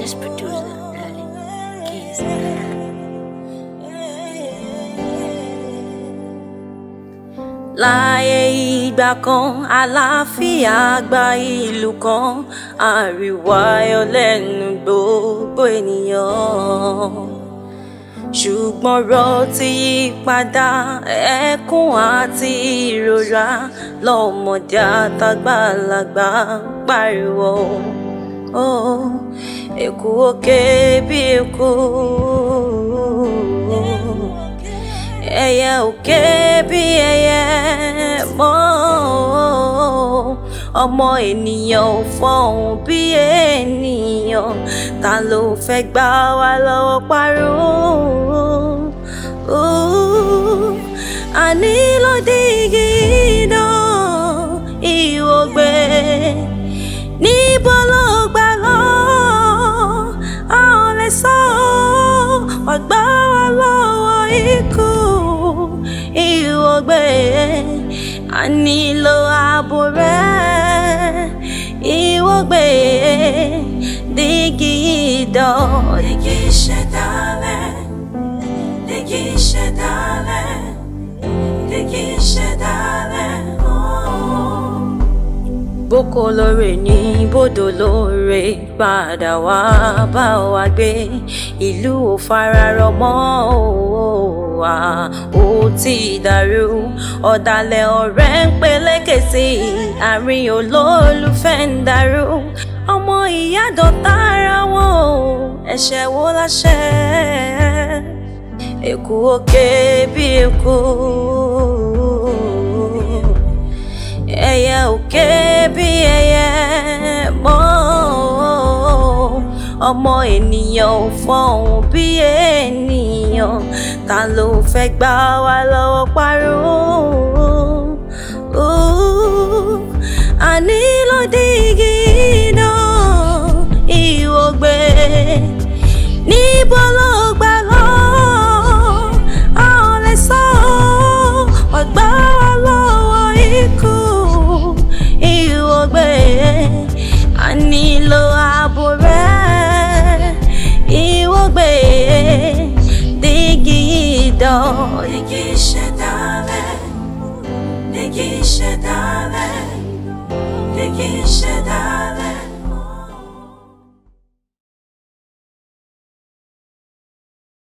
Genius producer, Lali Keys. Láyé ìgbà kan, àlàáfíà gba ìlú kan, àríwá yọ lẹ́nu gbogbo ènìyàn. Ṣùgbọ́n ọ̀rọ̀ ti yí padà, ẹkún àti ìrora lọ́mọdé àtàgbàlagbà pariwo. Oh, èkú òkè bí èkú, ẹyẹ òkè bí ẹyẹ mọ́. Ọmọ ènìyàn ò fọhùn bí ènìyàn, ta ló fẹ́ gbà wá lọ́wọ́ parun? Àní ló dígí idán ìwògbé, níbo ló gbà lọ? A ò lè sọ, wá gbà wá lọ́wọ́ ikú ìwògbé. A nílò ààbò rẹ, ìwògbé, dígí idán. Dígí ìṣẹ̀dálẹ̀, dígí ìṣẹ̀dálẹ̀, dígí ìṣẹ̀dálẹ̀. Boko lóore ní bòdò lóore, padà wá bá wa gbé. Ìlú ò fararọ mọ́ wa, ó ti dàrú. Ọ̀dàlẹ̀ ọ̀rẹ́ ń peléke sí i, àárín olólùfẹ́ ń dàrú. Ọmọ ìyá dọ̀tá ara wọn o, ẹ̀ṣẹ̀ wo la ṣẹ̀? Èkú òkè bí èkú, ẹyẹ òkè bí ẹyẹ mọ́. Ọmọ ènìyàn ò fọhùn bí ènìyàn, ta ló fẹ́ gbà wá lọ́wọ́ parun? Àní ló dígí idán ìwògbé, níbo ló gbà lọ? A ò lè sọ, wá gbà wá lọ́wọ́ ikú ìwògbé. A nílò ààbò rẹ, ìwògbé, dígí idán. Dígí ìṣẹ̀dálẹ̀, dígí ìṣẹ̀dálẹ̀, dígí ìṣẹ̀dálẹ̀.